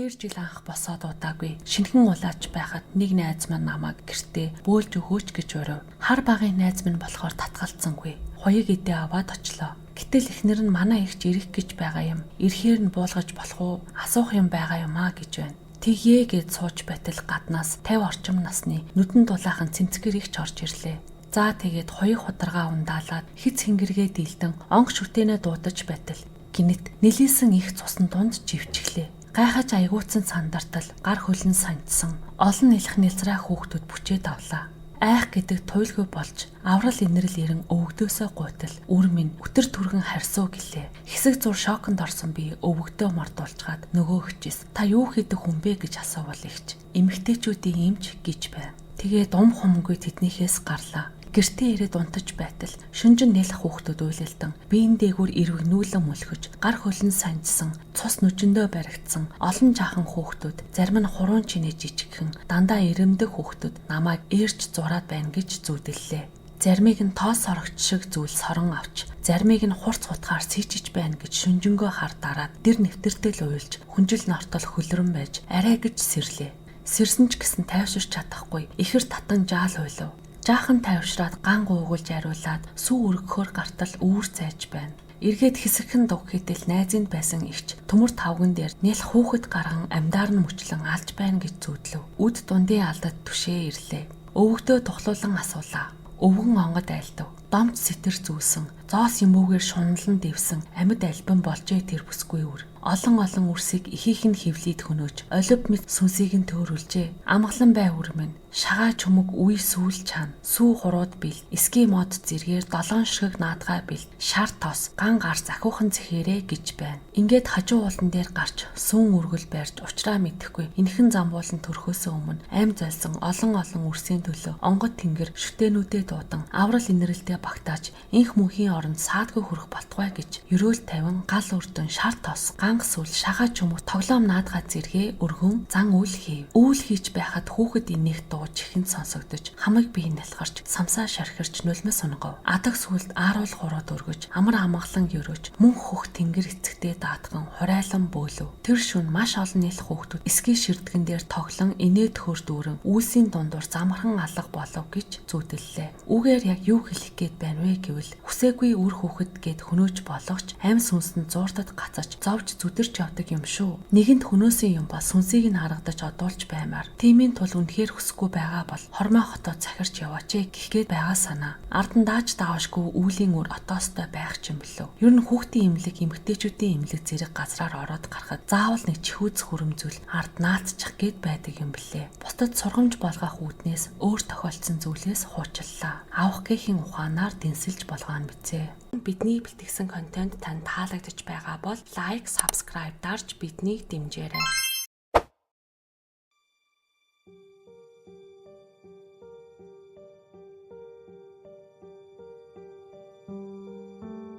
2 жил анх босоод удаагүй. Шинэхэн улаач байхад нэг найз маань намайг гэртээ бөөлж өгөөч гэж урив. Хар багын найз минь болохоор татгалцсангүй. Хуяг идээ аваад очлоо. Гэтэл эхнэр нь манай эгч ирэх гэж байгаа юм. Ирэхээр нь буулгаж болох уу? Асуух юм байгаа юм аа гэж байна. Тэгье гэж сууж байтал гаднаас 50 орчим насны нүдэн дулаахан цэмцгэр эгч орж ирлээ. За тэгээд хуяг хударгаа ундаалаад хиц хингэргээ дийлдэн онг шүтэнэ дуудаж байтал гинэт нэлээсэн их цусан дунд живчихлээ. Гайхаж аягуутсан сандартал гар хөлн санжсан олон нэлэх нэлзраа хүүхдүүд бүчээд авлаа. Айх гэдэг туйлгүй болж аврал инэрл ирэн өвөгдөөсөө гуйтал үр минь өтөр түргэн харьсуу гэлээ. Хэсэг зур шоконд орсон би өвөгдөө мартуулчгаад нөгөө хчээс та юу хийдэг хүн бэ гэж асуувал ихч эмэгтэйчүүдийн эмч гэж байв. Тэгээд ум хумгүй тэднийхээс гарлаа. Гэртээ ирээд унтаж байтал шүнжин нэлэх хүүхдүүд уйлалдан биеийн дээгүүр эрвэгнүүлэн мөлхөж гар хөлн санжсан цус нүжиндөө баригдсан олон жаахан хүүхдүүд зарим нь хуруун чинээ жижигхэн дандаа ирэмдэг хүүхдүүд намайг ээрч зураад байна гэж зүүдэллээ. Заримыг нь тоос сорогч шиг зүйл сорон авч заримыг нь хурц хутгаар сийчиж байна гэж шүнжэнгөө хар дараад дэр нэвтэртэл уйлж хүнжил нортол хөлрөн байж арай гэж сэрлээ. Сэрсэн ч гэсэн тайвширч чадахгүй ихэр татан жаал уйлав. Жаахан тайвшраад ган гуугуулж ариулаад сүү өргөхөөр гартал үүр зайж байна. Эргээд хэсэгхэн дуг хийтэл найзынд байсан ихч төмөр тавган дээр нэл хүүхэд гарган амьдаар нь мөчлөн алж байна гэж зүүдлэв. Үд дундын алдад түшээ ирлээ. Өвөгдөө тухлуулан асуулаа. Өвгөн онгод айлдав. Домц сэтэр зүүсэн, зоос юмүүгээр шуналан дэвсэн амьд альбан болжээ тэр бүсгүй үр. Олон олон үрсийг ихийнх нь хөвлөд хөнөөж, олив мэт сүнсийг нь төөрүүлжээ. Амгалан бай үр минь. Шагаа чүмэг үе сүүл чана. Сүү хурууд бил, эски мод зэргээр долоон ширхэг наадгаа бил, шар тос, ган гарц ахиухан зэхээрээ гэж байна. Ингээд хажуу уулан дээр гарч сүүн үргэл барьж учраа мэдэхгүй энхэн замбуулан төрхөөсөө өмнө ам зайлсан олон олон үрсийн төлөө онгод тэнгэр шүтээнүүдээ дуудан аврал инэрэлтэй багтааж инх мөнхийн оронд саадгүй хүрэх болтугай гэж ерөөл тавин гал өрдөн шар тос ган сүүл шагаа чүмэг тоглоом наадгаа зэргээ өргөн зан үйл хийв. Үйл хийж байхад хүүхэд инех дуу чихэнд сонсогдож хамаг бие нялхарч самсаа шархирч нулимс унгав. Адаг сүлд ааруул хурууд өргөж амар амгалан өрөөж мөн хөх тэнгэр эцэгтэй даатган хурайлан бөөлөв. Тэр шүн маш олон нийлх хүүхдүүд эсгийн ширдгэн дээр тоглон инээд хөр дүүрэн үйлсийн дундуур замархан алга болов гэж зүүдэллээ. Үүгээр яг юу хэлэх гээд байна вэ гэвэл хүсээгүй үр хүүхэд гээд хөнөөж болохч амь сүнсэнд зууртад гацаж зовж зүдэрч явдаг юм шүү. Нэгэнт хөнөөсөн юм ба сүнсийг нь харагдаж одуулж баймаар. Тиймийн тул үнэхээр хүсэхгүй байгаа бол хормой хотоо захирч яваач гэх гээд байгаа санаа. Ард нь дааж даавшгүй үүлийн үр отоостой байх ч юм бэлөө. Ер нь хүүхдийн эмнэлэг, эмэгтэйчүүдийн эмнэлэг зэрэг газраар ороод гарахад заавал нэг чихүүц хүрэмзүүл ард наацчих гээд байдаг юм бэлээ. Бусдад сургамж болгох үүднээс өөр тохиолдсон зүйлээс хуучлалаа. Авах гэхийн ухаанаар дэнсэлж болгоно бизээ. Бидний бэлтгэсэн контент танд таалагдж байгаа бол лайк, subscribe дарж биднийг дэмжээрэй.